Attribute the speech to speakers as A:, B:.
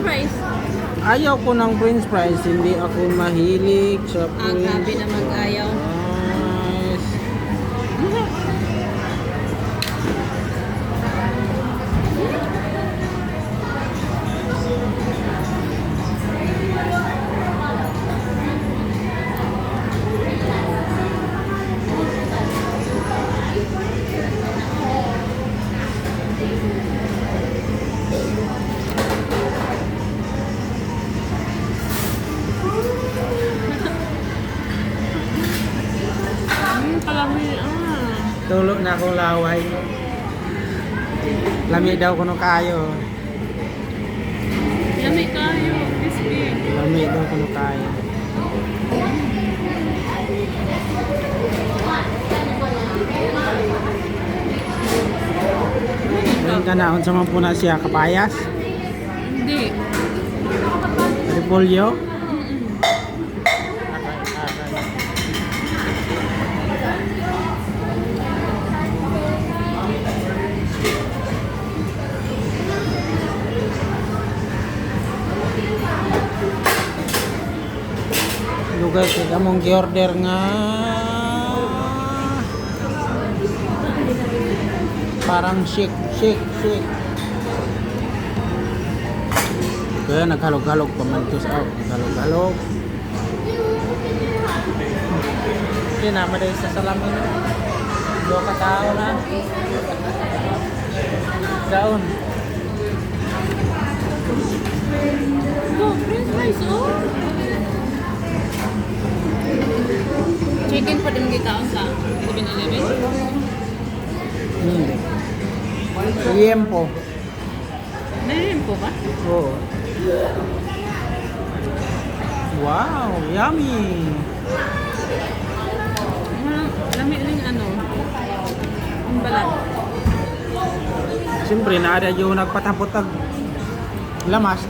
A: French fries.
B: Ayaw ko ng french fries. Hindi ako mahilig sa
A: Ang
B: french
A: grabe na mag-ayaw.
B: fries.
A: Kalami. Ah.
B: Tulo na akong laway. Lami daw kuno kayo.
A: Lami kayo. Crispy.
B: Lami daw kuno kayo. Ngayon ka na, unsa man po na siya, kapayas?
A: Hindi.
B: Repolyo? Lugar kay among gi-order nga parang shake, shake, shake. Kaya naghalog-halog pa man to sa out. Naghalog-halog. Hindi na, maday sa salamin. Dua ka tao na. Daon.
A: Go, french fries, oh. Chicken pa din gikaon sa 7-Eleven.
B: Hindi. Yempo.
A: Meron po ba?
B: Oo. Wow, yummy!
A: Walang, lami rin ano. Ang balat.
B: Siyempre, naada yung nagpatapot ag lamas.